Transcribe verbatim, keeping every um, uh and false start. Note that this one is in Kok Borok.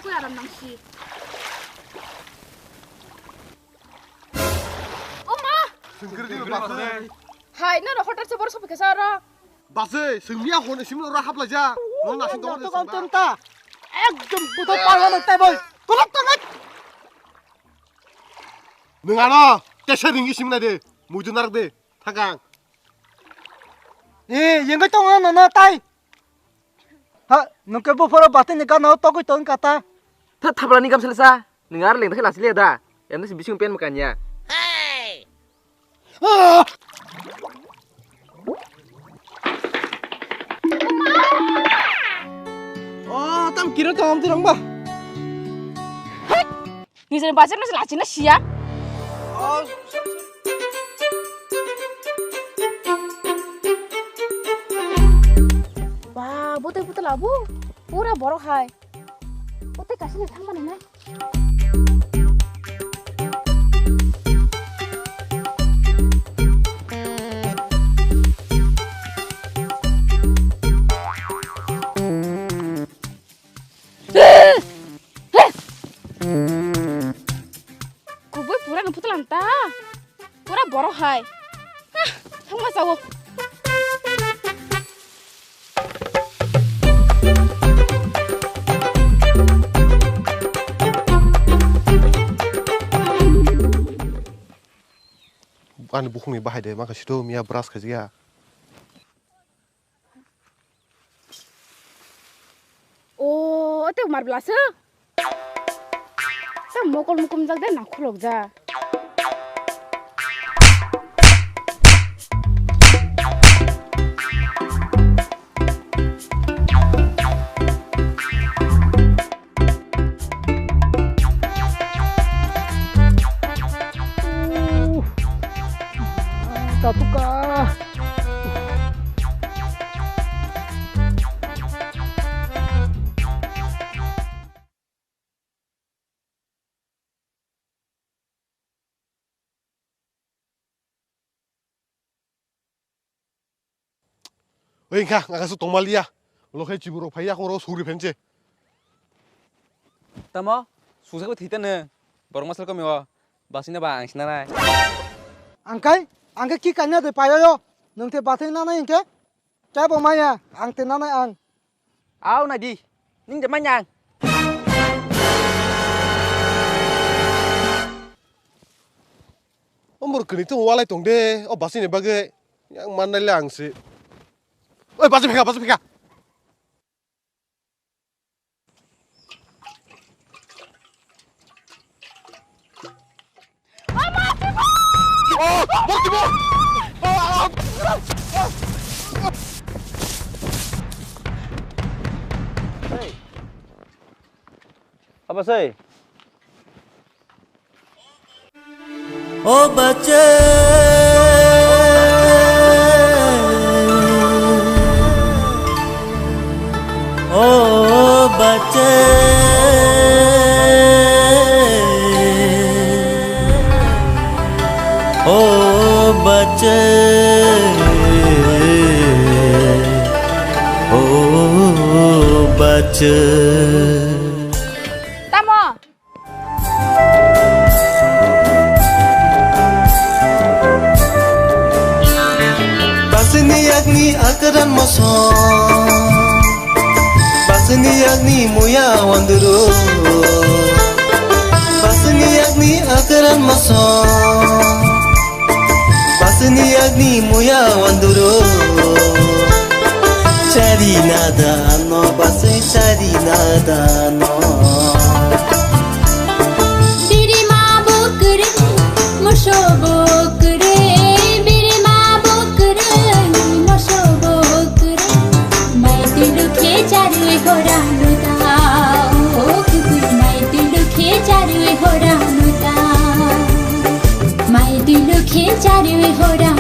Aram nangsi. Oma! Sengkir di, Baswi. Hai, no, no, hotel se bor sopi kesa ro. Baswi, sengmiya hone simno ra hapla ja. No, nasing tong to kon ta. Ekdom buto pala no tai boy. Kolok to ngai. Nung ano, tesa ringi simna de. Muju narak de. Thakang. Eh, yengkai tong ano na tai. Ha, nungke buphoro batini gana o togwi tong kata. Tha thablani gamsa lesa, nung ar leng dakhe lasi le da. Em si bising pen makanya. Ah! Oh, tam kira tong tirang ba. Nijeni bajar no lachina siya. Ba, bote bote labu. Pura borok hai. Bote kasini thangmani nai. Kubui pura no putulan ta. Pura borok hai. Ah, thangma sao. Ani bukhungni bahai de mangkha sito miya brush khajiya. O, te mar blasa. Te mokol mukum jak de na khulok ja. Tatuka. Oi, wngkha, ang kaisa tongmaliya. Lokhai chiburok phai, yakung rok sugri phense. Tamo, sujak thita ne. Borok masal komi o. Basina ba ang sinanai. Angkai, angkai ki kanya de payo yo. Nung te bathai nanai hingke. Kebo manya, ang te nanai ang. Au nai di, ning de manya ang. O mur kini tung walai tong de, o basi ni bagwi yang mannai le ang si. Oi, basi phika, basi phika. Apa sih? O bache, o bache, o bache, o bache. Tamo. Basini yakni akran moso, basini yakni muya wanduru, basini yakni akran moso. Basini yakni muya wanduru. Chari nadano, basi chari nadano. Birima bukre, moso bukre, birima bukre, moso bukre. Mai tui lukhe charwi hora nuta, o kukui mai tui lukhe charwi hora nuta. Mai tui lukhe charwi hora